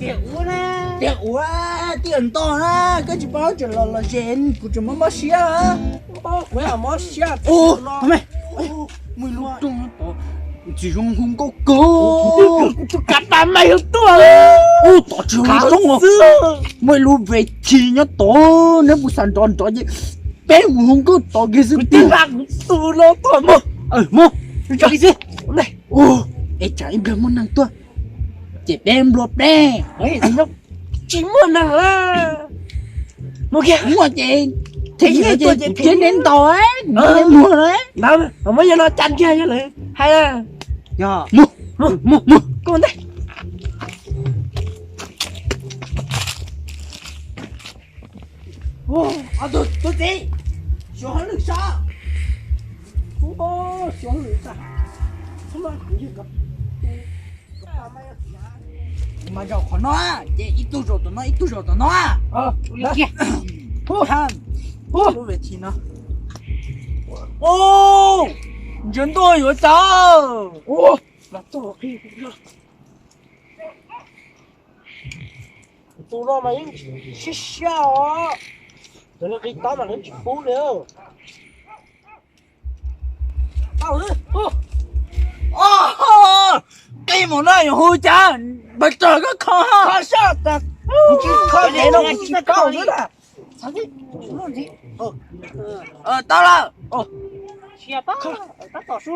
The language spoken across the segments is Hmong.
Tiag ua, tiag ua, tiag ntog na, koj tsis paub tseem los los ze, kuv tseem mob mob siab. Kuv mob siab. Ua, muaj ib lub rooj tod, tsis zoo hu nkauj kawg. Kuv tus kav pas mas yog tuaj. Ua, tom tsis zoo xwb. Muaj ib lub ves thi nyob tod, neb mus xav nrov nrov ces peb mus hu nkauj tod kiag xwb. Kuv tib lam kuv tus no tuaj mog. Mog, tso kiag xwb. Ua, es tsam ib pliag muaj neeg tuaj ces peb nplua pleb. Tsis muaj neeg. Muaj kiag, muaj ces, ces kuv thiab neb ntaus, neb muag na. Muab yog no cas kiag yog lawv hais. Yog, muag, muag, muag, muag. Koj ntej. Tus txiv, xyov hauj lwm sab. Xyov hauj lwm sab. Mas zaum qhov no ces ib tug zaum tom no, ib tug zaum tom no. Lub ves thi no. Ntsia ntuj yuav tsaus. Tus no mas yeej siab siab os. Cov niag qi tob mas lawv tsis pub li. Qi mus no yuav hu cas? Npawg Tsawg koj kho, kho sab tas. Kuv tsis kho dev no kuv tsis paub xwb na. Tau lawm. Tab tom su.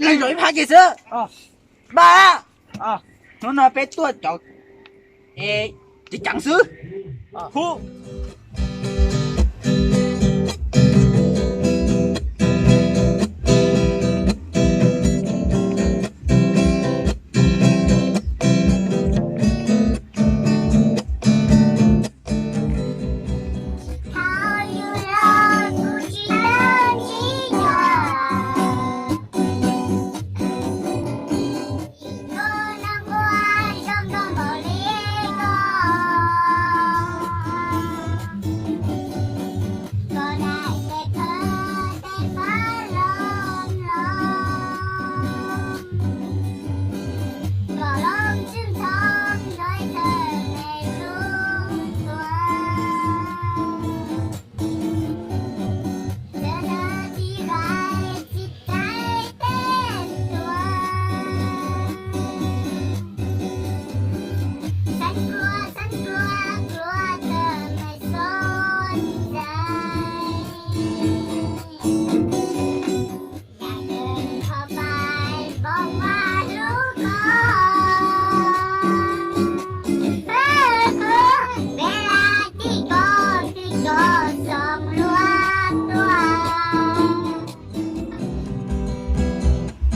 Leej zaum ib phab ces xwb. Npaj, hnub no peb tuaj cov ceev ceev xwb. Hu.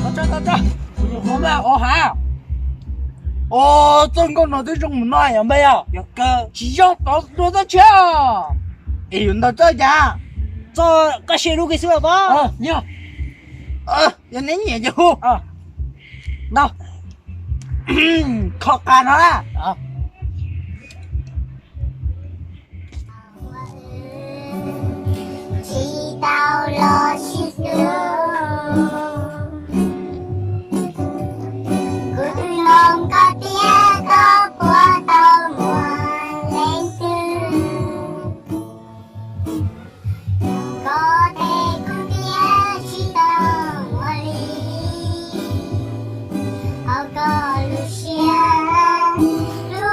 Tau tso, tau tso, kuv nyuam qhuav mas ov hav. Os, txoj nkauj no twb zoo mus no yog npawg yog? Tsis yog, tod dua txoj tshiab. Es yuav ntaus txoj cas? Txoj koj siab lub kiag xwb os. Yog, yog neb nyiam ces hu. Ntau. Kho qas no na. Tsis tau los sib hlub, kuv twb mloog koj tias koj puas tau muaj leej twg. Koj tej kuv tias tsis tau muaj li, hauv koj lub siab, lub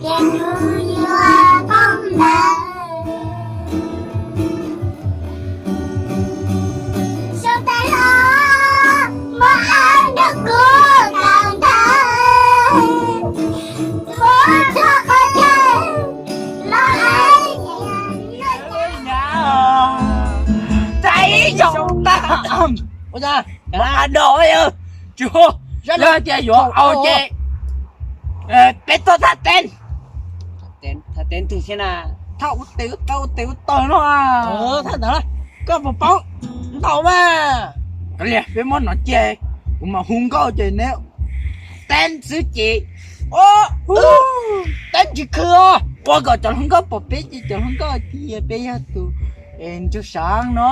Ces nws yuav poob ntawd. Xyoo tas los muab ab nrog kuv kawm ntawv, muab txog qhov chaw los Tais ib xyoos tag, ua cas a dog yog tsis hu, yog tias yuav au ces peb tuaj thaj teeb. Thaj teeb twg thiab na? Thaj ua tes ua taw ua tes ua taw no. Thaj ntawd koj puas paub ntaus mas? Kav liam, peb muab no cia, kuv mam hu nkauj ces neb teeb xwb ces. Teeb tsis khw os. Ua kom cov hluas nkauj pom peb ces cov hluas nkauj cia peb yog tus ntsuag sab no.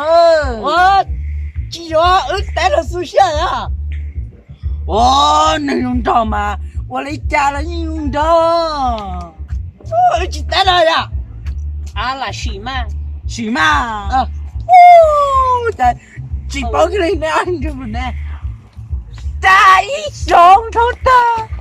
Tsis yuav, wb teeb los xu siab na. Ua, neeg zoo nraug mas ua li cas los yeej zoo nraug. Wb tsis teeb no yom. A lam sim mas. Sim mas. Tsis paub li ne, ne. Tais ib xyoos dhau tag.